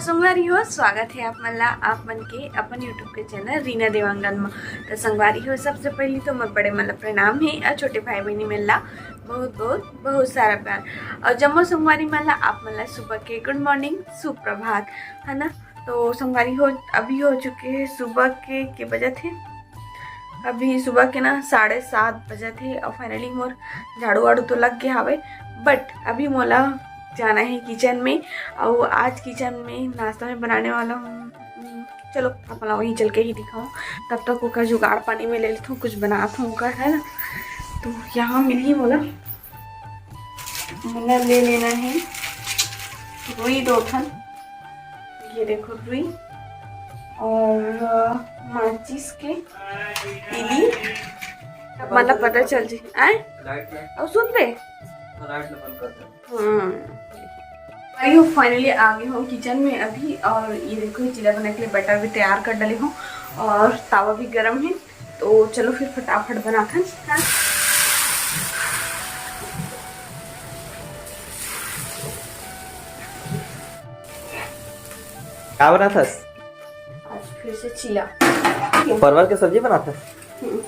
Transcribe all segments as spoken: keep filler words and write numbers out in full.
संगवारी हो, स्वागत हे आप मन ला, आप मन के अपन YouTube के चैनल रीना देवांगन म। त संगवारी हो, सबसे पहिली तो मोर बड़े मन ला प्रणाम हे अउ छोटे भाई बहिनी मन ला बहुत बहुत बहुत सारा प्यार। अउ जम्मो संगवारी मन ला, आप मन ला सुबह के गुड मॉर्निंग, सुप्रभात, है ना। तो संगवारी हो, अभी हो चुके हे सुबह के, के बजत हे, अभी सुबह के ना साढ़े सात बजत हे। अउ finally मोर झाड़ू वाड़ू तो लग गया हवे, but अभी मोला जाना हे किचन में। अउ आज किचन में नाश्ता में बनाने वाला हूँ, हम्म, चलो अपन ला वहीं चल के ही दिखाऊँ। तब तक ओकर जुगाड़ पानी में ले लेथों, कुछ बनाथों ओकर, है ना। तो यहाँ मिली मोला, मोला ले लेना हे रुई दो ठन, ये देखो रुई, और अ, माचिस के तीली, मतलब पता चल जी। आए? लाइट में, और सुन बे। लाइट में बंद कर दे। हाँ। अरे, finally आ गई हूँ किचन में अभी, और ये देखो, ये चीला बनाने के लिए बैटर भी तैयार कर डाली हूँ और तावा भी गरम है। तो चलो फिर फटाफट बनाथन। हाँ। का बनाथस? आज फिर से चीला। परवल के सब्जी बनाथस? हम्म।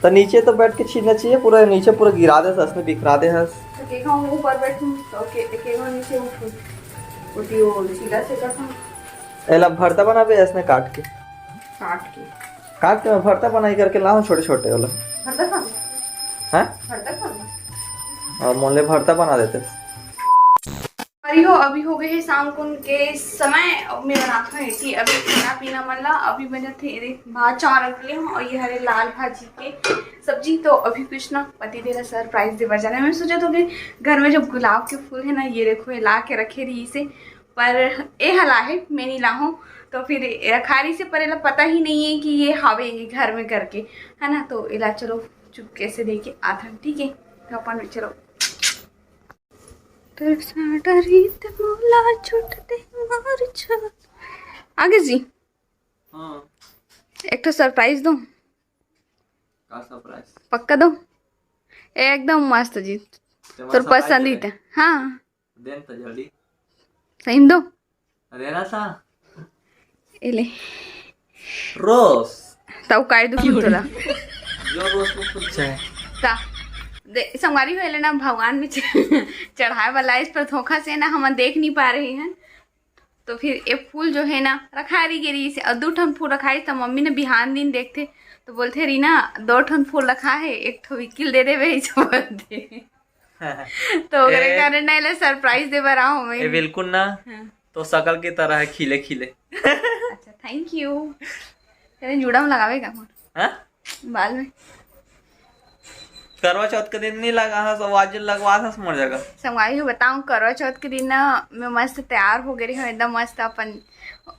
तो नीचे तो बैठ के छीलना चाहिए, पूरा नीचे पूरा गिरा दे हस, ने बिखरा दे हस। तो के कहूँ ऊपर बैठूं, तो के, के कहूँ नीचे उठूं। उठी वो चीला से करता हूँ। एला भरता बनाबे, ऐसने काट के। काट के। काट के मैं भरता बनाई करके लाऊं छोटे छोटे वाला। भरता खाना? हैं? भरता खाना? और मोले भरता बना देते। अरे हो, अभी हो गए हैं शाम कुन के समय। अब मैं बनात हूँ एती अभी खाना पीना मन ला। अभी बजत हे, अरे, भात चावल रख ले हूँ और ये हरे लाल भाजी के सब्जी। तो अभी कुछ ना पति देव ला सरप्राइज देवा जाना है। मैं सोचा तो कि घर में जब गुलाब के फूल है ना, ये देखो, ये ला के रखे रही इसे, पर ए हला है, मैं नहीं लाहूँ। तो फिर रखा रही से, पर एला पता ही नहीं है कि ये हावे ये घर में करके, है ना। तो एला चलो चुपके से दे के आथन, ठीक है। तो अपन चलो। तेरे साथ रीत मोला छूट दे मार छा। आगे जी। हाँ। एक ठो सरप्राइज दो। का सरप्राइज? पक्का दो। एकदम मस्त जी। तोर पसंदीदा। हाँ। देन त जल्दी। सही में दो। अरे ना सा। ए ले। रोज। तब काय दुखी तोला? जो रोज को खुद चाहे। ता। दे, संगवारी हो, एले ना भगवान में च-, चढ़ाए वाला है, इस पर धोखा से ना हम देख नहीं पा रहे हैं। तो फिर ये फूल जो है ना, रखा रही गिरी से, और दो ठन फूल रखाई, तो मम्मी ने बिहान दिन देखते, तो बोलते, "रीना, दो ठन फूल रखा है, एक ठो विक्की ल दे देबे," ऐसे बोलते। तो ओकरे ए, कारण ना एला सरप्राइज दे बर आहो मैं। ए, बिल्कुल ना। हाँ। तो शकल की तरह है, खिले खिले। अच्छा, थैंक यू। तेरे जूड़ा में लगावे का मोर? हाँ? बाल में। करवा चौथ के दिन नहीं लगा है, सब आज लगवा था मोर जगह। संगवारी हो बताऊं, करवा चौथ के दिन ना मैं मस्त तैयार हो गई हूँ, एकदम मस्त अपन,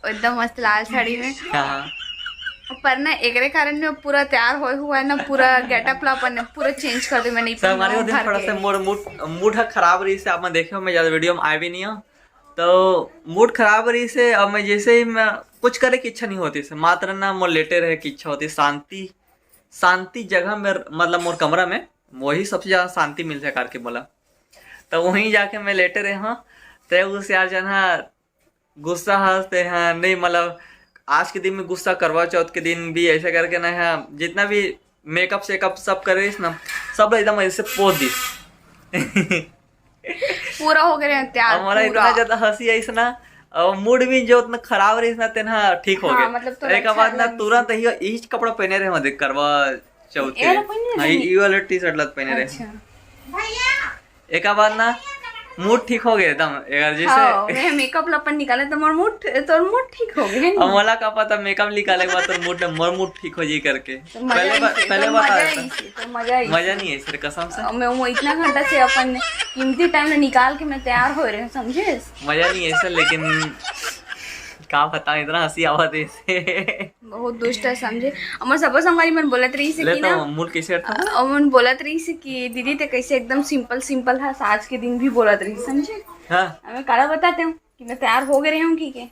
एकदम मस्त लाल साड़ी में। हाँ, हाँ। पर ना एकरे कारण मैं पूरा तैयार होए हुआ है ना, पूरा गेटअप ला अपन पूरा चेंज कर दे मैंने। संगवारी हो, दिन थोड़ा से मोर मूड, मूड है खराब रही से आप मैं देखे हो, मैं ज्यादा वीडियो में आए भी नहीं हूँ। तो मूड खराब रही से अब मैं जैसे ही मैं कुछ करे की इच्छा नहीं होती से, मात्र ना मोर लेटे रहे की इच्छा होती, शांति, शांति जगह में, मतलब मोर कमरा में वही सबसे ज्यादा शांति मिलथे करके बोला। तो वहीं जाके मैं लेटे रहे हूँ। ते उस यार जना गुस्सा हंसते हैं नहीं, मतलब आज के दिन में गुस्सा, करवा चौथ के दिन भी ऐसे करके ना है, जितना भी मेकअप सेकअप सब करे रहीस ना, सब एकदम ऐसे पोत दिस। पूरा हो गए हैं तैयार, हमारा पूरा। इतना ज्यादा हंसी आइस ना, और मूड भी जो उतना खराब रहीस ना, तेना ठीक हो हाँ, गया। मतलब तो एक अच्छा बात ना, लग तुरंत ही यही कपड़ा पहने रहे, मतलब करवा चौथ के ये दिन। वाला पहने हाँ, रहे? ये वाला टी शर्ट लग पहने रहे। अच्छा। एक बात ना, मूड ठीक हो गया एकदम। अगर जैसे हाँ, मैं मेकअप ला अपन निकाले तो मोर मूड, तोर मूड ठीक हो गया। अब मोला का पता मेकअप निकाले के बाद तोर मूड, मोर मूड ठीक हो जाई करके। तो मजा पहले ही बा-, से, पहले तो बता मजा देता। ही से, तो मजा ही मजा से। नहीं है सर, कसम से। और मैं वो इतना घंटा से अपन कीमती टाइम में निकाल के मैं तैयार हो रहे हूँ, समझे? मजा नहीं है सर, लेकिन का बताऊं, इतना हंसी आवत है इसे। बहुत दुष्ट है, समझे? हमर सबो संगवारी मन बोलत रहिस हे ले कि तो ना, मूड कैसे हटता? अ, मन बोलत रहिस हे कि दीदी ते कैसे एकदम सिंपल सिंपल है, आज के दिन भी बोलत रहिस, समझे? हाँ। हमें काला बताते हो कि मैं तैयार हो गए रहे हूँ, ठीक है?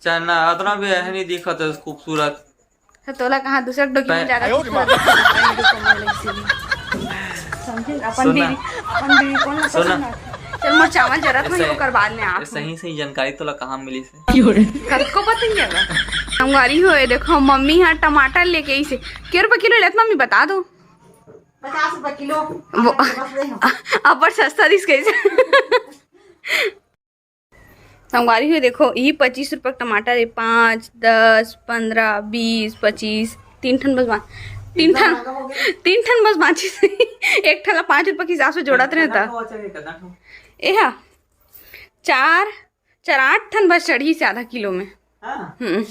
चना अतना भी है नहीं दिखत है खूबसूरत। तो तोला कहाँ दूसरा डोकी में पै- ज्यादा खूबसूरत दिखत है? समझे? अपन सुना। बीवी, अपन बीवी कौन ला सुना। पसंद आथे? चल, मोर चावल जरत होही, सही, ओकर बाद में आप। सही, सही जानकारी तोला कहाँ मिलिस हे? कतको पता नहीं हे। संगवारी हो, ये देखो, मम्मी हा टमाटर लेके आइस हे। के रुपया किलो लेत मम्मी, बता दो। पचास रुपया किलो। वो बस ले हो। अब्बड़ सस्ता दिस कइसे? संगवारी हो, देखो, ये पच्चीस रुपया के टमाटर हे, पाँच, दस, पन्द्रह, बीस, पच्चीस, तीन ठन बस बां-, तीन इतना ठन, महंगा हो गया। तीन ठन बस बांचिस। एक ठन ला पाँच रुपया के हिसाब से जोड़त रहता। ए हा, चार, चार आठ ठन बस चढ़िस आधा किलो में। हाँ। हम्म।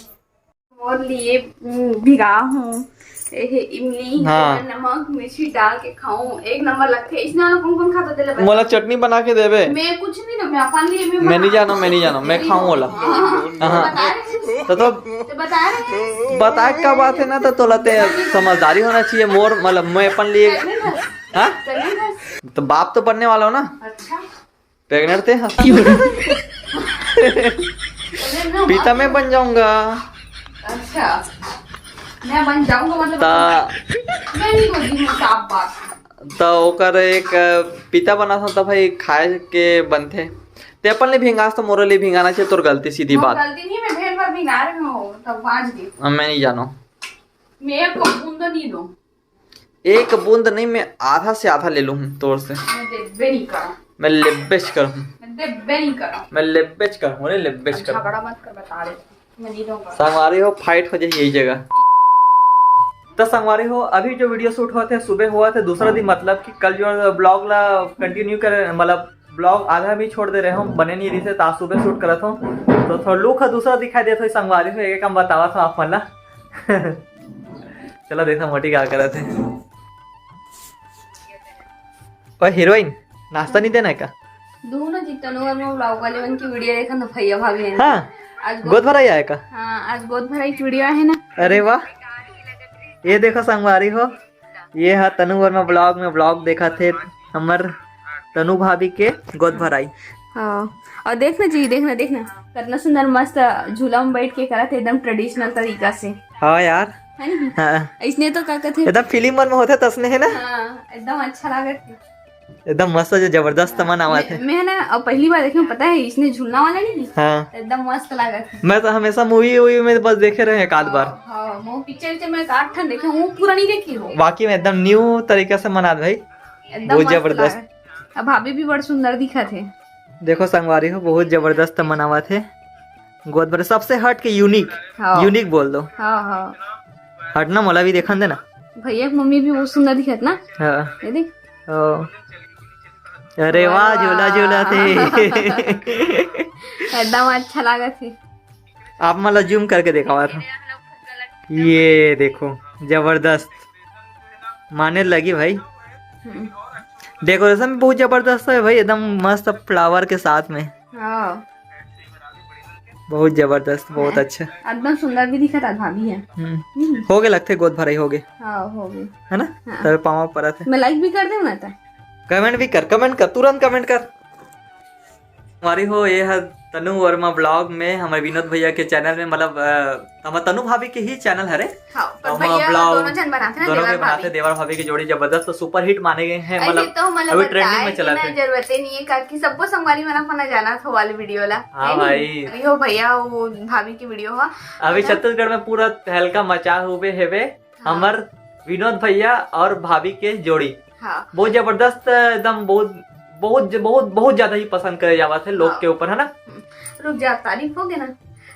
मोर लिए, हम्म, भिगा हूँ। एहे इमली, हाँ। नमक, मिर्ची डाल के खाऊं, एक नंबर लगथे। इसने वाला कौन कौन खाता तेला बता? मोला चटनी बना के देबे। मैं कुछ नहीं दूं, मैं अपन लिए, मैं मैं नहीं बना- जानव, मैं नहीं जानव, मैं खाऊं ओला। हाँ, हाँ। बता रहे हैं। तो, तो तो बता रहे हैं। बताए का बात हे ना, तो तोला ते समझदारी होना चाहिए। मोर, मतलब, मैं अपन लिए, pregnant हस? हाँ? Pregnant हस? तो बाप तो बनने वाला हो ना। अच्छा। Pregnant ते हा? अरे ना, पिता मैं बन जाऊंगा। अच्छा, मैं बन जाऊंगा, मतलब, ता मैं नहीं बोलती हूँ साफ बात। त ओकर एक पिता बना था, त भाई खाए के बनथे। ते अपन ले भिंगास, त मोर ले भिंगाना चाहिए, तोर गलती, सीधी मोर बात। गलती नहीं, मैं भेड़ पर भिंगा रही हूँ, तब बांच गई। अब मैं नहीं जानो। मैं एक बूंद नहीं दूँ। एक बूंद नहीं, मैं आधा से आधा ले लूँ तोर से। मैं देबे नहीं करूँ। मैं लेबेच करूँ। मैं देबे नहीं करूँ। मैं लेबेच करूँ, अरे लेबेच करूँ। झगड़ा मत कर, बता दे, मैं नहीं दूंगा। संगवारी हो, fight हो जाए यही जगह। तो संगवारी हो, अभी जो video shoot होत हे, सुबह होवत हे, दूसरा दिन, मतलब कि कल जो vlog ला continue करे, मतलब vlog आधा भी छोड़ दे रहे हो, बने नहीं रहिस हे, त आज सुबह shoot करत हो, तो थोड़ा look ह दूसरा दिखाई देत हो संगवारी हो, एक हम बतावत हो आप मन ला। चलो देखो मोटी का करत हे। ओए heroine, नाश्ता नहीं देना है का? दोनों जी तनु वर्मा vlog वाले मन की video देखा ना भैया भाभी है ना? हाँ। आज गोद भराई आए का? हाँ, आज गोद भराई की video है ना? अरे वाह, ये देखो संगवारी हो, ये हा तनु वर्मा vlog में vlog देखत हे हमर तनु भाभी के गोद भराई। हाँ, और देखना जी, देखना, देखना, कितना सुंदर मस्त झूला में बैठ के करत हे, एकदम traditional तरीका से। हाँ यार। है ना? हाँ। इसने तो का कहते हैं? एकदम film मन में होथे तसने, है ना? हाँ, एकदम अच्छा लागत हे। एकदम मस्त, जो जबरदस्त मन आवत हे। मैं, मैं ना, अब पहली बार देखे हूँ, पता है, इसने झूलना वाला नहीं? हाँ। एकदम मस्त लागत हे। मैं तो हमेशा movie वूवी में बस देखे रहे एक आध बार। हाँ, हाँ, वो picture उच्चर मैं एक आध ठन देखे हूँ, पूरा नहीं देखी हूँ। वाकई में एकदम new तरीका से मनात भाई। एकदम बहुत मस्त जबरदस्त। लागत। अब भाभी भी बड़ सुंदर दिखत हे। देखो संगवारी हो, बहुत जबरदस्त मनावत हे गोद भराई, सबसे हट के unique। हाँ। Unique बोल दो। हाँ, हाँ। हट ना, मोला भी देखन देना। भैया के मम्मी भी बहुत सुंदर दिखत ना। हाँ। ये देख। ओ। अरे वाह, वाह। झूला झूलत हे। एकदम अच्छा लागत हे। आप मन ला zoom करके देखावत हो। ये देखो, जबरदस्त, माने लगी भाई। हम्म। Decoration भी बहुत जबरदस्त है भाई, एकदम मस्त flower के साथ में। हाँ। बहुत जबरदस्त, बहुत अच्छा। एकदम सुंदर भी दिखत हे भाभी है। हम्म। हम्म। हो गे लगथे गोद भराई, हो गे। हाँ, हो गे। है ना? हाँ। तबे पाँव परत हे। मैं like भी कर देव ना त। Comment भी कर, comment कर, तुरंत comment कर। संगवारी हो, ये ह तनु वर्मा vlog में, हमर विनोद भैया के channel में, मतलब, अ, हमर तनु भाभी के ही channel हरे। हाँ, पर तो हमर भैया vlog दोनों झन बनाथे ना, दोनों देवर के बनाथे, भाभी। देवर भाभी के जोड़ी जबरदस्त superhit माने गए हैं, ऐसे मतलब, तो हमन ला अभी trending बताए में के चलत ना हे। जरूरते नहीं है, काकि सबको संगवारी मन अपन जानत हो वाली video ला, हाँ है नी? भाई। अभी हो भैया, वो भाभी की video हा। अभी एकदम छत्तीसगढ़ में पूरा तहलका मचा हुए हेवे। हाँ। हमर विनोद भैया और भाभी के जोड़ी। हाँ। बहुत जबरदस्त, एकदम बहुत, बहुत, बहुत, बहुत ज्यादा ही पसंद करे जावत हे लोग हाँ। के ऊपर, है ना? हम्म। रुक जा, तारीफ हो गे ना।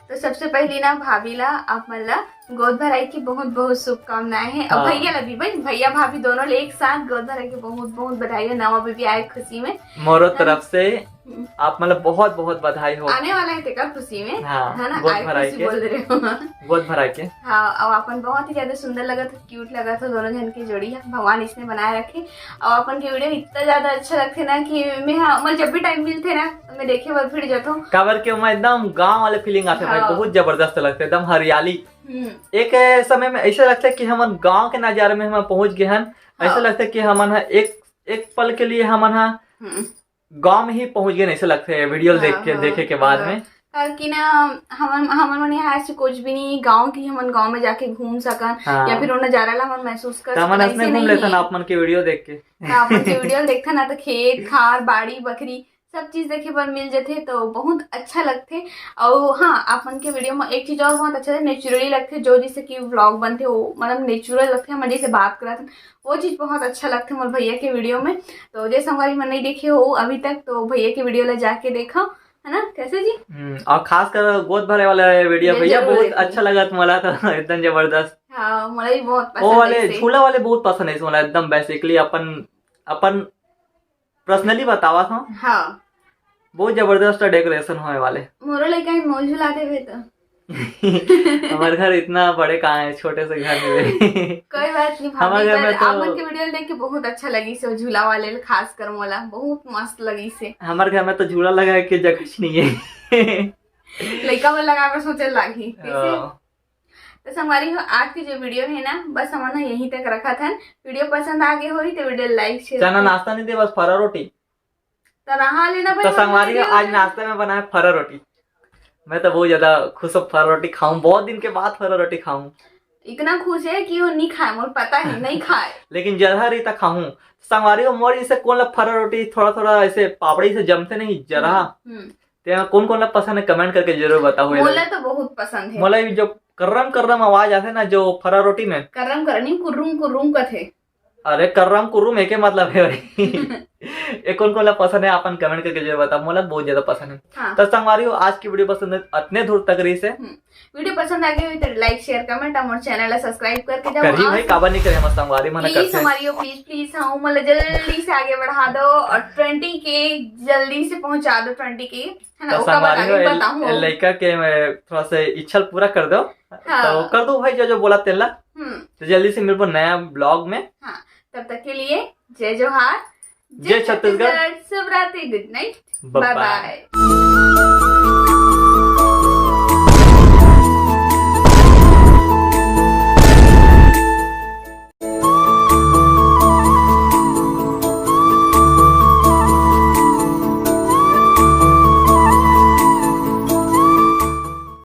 तो सबसे पहली ना भाभी ला, आप मन ला गोद भराई की बहुत, बहुत शुभकामनाएं हैं। और हाँ। भैया ला भी भाई, भैया भाभी दोनों ले एक साथ गोद भराई की बहुत, बहुत बधाई हो, नवा baby आए खुशी में। मोरो है ना? तरफ से हम्म। आप मन ला बहुत, बहुत बधाई हो। आने वाला है तेकर खुशी में, हाँ, है ना? गोद आए भराई खुशी के। बोल रहे हो। गोद भराई के। हाँ, और अपन बहुत ही ज्यादा सुंदर लगत हो, cute लगत हो दोनों झन की जोड़ी है, भगवान इसने बनाए रखे। और अपन के video इतना ज्यादा अच्छा लगथे ना कि मैं, हाँ, मतलब, जब भी time मिलथे ना, मैं देखे बर भिड़ जाथो। काबर के ओमा एकदम गांव वाले feeling आथे भाई, हाँ। बहुत जबरदस्त लगथे, एकदम हरियाली। हम्म। एक समय में ऐसा लगता है कि हमन गांव के नजारे में हमन पहुंच गए हन, ऐसा हाँ। लगता है कि हमन ह एक, एक पल के लिए हमन ह हम्म। गांव में ही पहुंच गए, ऐसे लगते हैं video हाँ, देख के, हाँ, देखे के बाद हाँ। में। काबर कि ना, हमन, हमन मन यहाँ ऐसे कुछ भी नहीं, गांव की हमन गांव में जाके घूम सकन, हाँ। या फिर वो नजारा ला हमन महसूस कर तो हमन सकन, ऐसे ऐसने घूम नहीं लेथन है। आप मन के video देख के। हाँ, अपन के video देखथन ना, तो खेत, खार, बाड़ी, बखरी, सब चीज देखे बर मिल जथे, तो बहुत अच्छा लगथे। और हाँ, आप मन के वीडियो में एक चीज और बहुत अच्छा है, नेचुरली लगथे, जो जैसे कि व्लॉग बनथे वो मतलब नेचुरल लगथे, हम जैसे बात करत हन वो चीज बहुत अच्छा लगथे मोर भैया के वीडियो में। तो जे संगवारी मन नहीं देखे हो अभी तक, तो भैया के वीडियो ला जाके देखो, है ना कैसे जी? हम्म, और खासकर गोद भरे वाला वीडियो भैया बहुत अच्छा लगत मोला तो एकदम जबरदस्त। हाँ, मोला भी बहुत पसंद है। झूला वाले बहुत पसंद है मोला, एकदम बेसिकली अपन अपन पर्सनली बतावत हूँ। हाँ, बहुत जबरदस्त डेकोरेशन होने वाले। मोरो लइका मोल झुला देवे तो हमारे घर इतना बड़े कहाँ है, छोटे से घर में। कोई बात नहीं, हमारे घर में तो आप मन के वीडियो देख के बहुत अच्छा लगी से झूला वाले, खास कर मोला बहुत मस्त लगी से। हमारे घर में तो झूला लगा के जगह नहीं है। लइका में लगा के सोचे लागी। तो संगवारी हो, आज की जो वीडियो है ना, बस हमन यहीं तक रखत हन। वीडियो पसंद आ गए होही तो वीडियो लाइक शेयर। चना नाश्ता नहीं दे, बस फरा रोटी। तो रहा लेना भाई, तो संगवारी हो, आज नाश्ते में बनाए फरा रोटी। मैं तो बहुत ज्यादा खुश हूँ, फरा रोटी खाऊं, बहुत दिन के बाद फरा रोटी खाऊं। इतना खुश है कि वो नहीं खाए, मुझे पता है नहीं खाए। लेकिन जरहा रही तो खाऊं। संगवारी हो, मोर इसे कौन ला फरा रोटी थोड़ा थोड़ा ऐसे पापड़ी से जमते नहीं जरहा। ते कौन कौन ला पसंद है, कमेंट करके जरूर बताओ। मोला तो बहुत पसंद है। मोला भी जो कर्रम कर्रम आवाज आथे ना जो फरा रोटी में, कर्रम कर्रम नहीं, कुर्रुम कुर्रुम कथे। अरे कर्रम कुर्रुम एके मतलब है भाई। ये कौन कौन ला पसंद है, आपन कमेंट करके जरूर बताओ, मोला बहुत ज्यादा पसंद है। हाँ। तो संगवारी हो, आज की वीडियो पसंद है, अतने दूर तक रही से। वीडियो पसंद आ गई हो तो लाइक शेयर कमेंट और चैनल ला सब्सक्राइब करके जाओ। करी भाई, काबर नहीं करे, मस्त संगवारी मन करते। संगवारी हो, प्लीज प्लीज हाँ, मतलब जल्दी से आगे बढ़ा दो और ट्वेंटी के जल्दी से पहुंचा दो, ट्वेंटी के, है ना? ओका बाद आगे बताऊं। लइका के मैं थोड़ा सा इच्छा पूरा कर दो। हाँ। तो कर दो भाई, जो जो बोला तेला। तो जल्दी से मिलबो नया ब्लॉग में। हाँ, तब तक के लिए जय जोहार, जय छत्तीसगढ़, शुभ रात्रि, गुड नाइट, बाय बाय।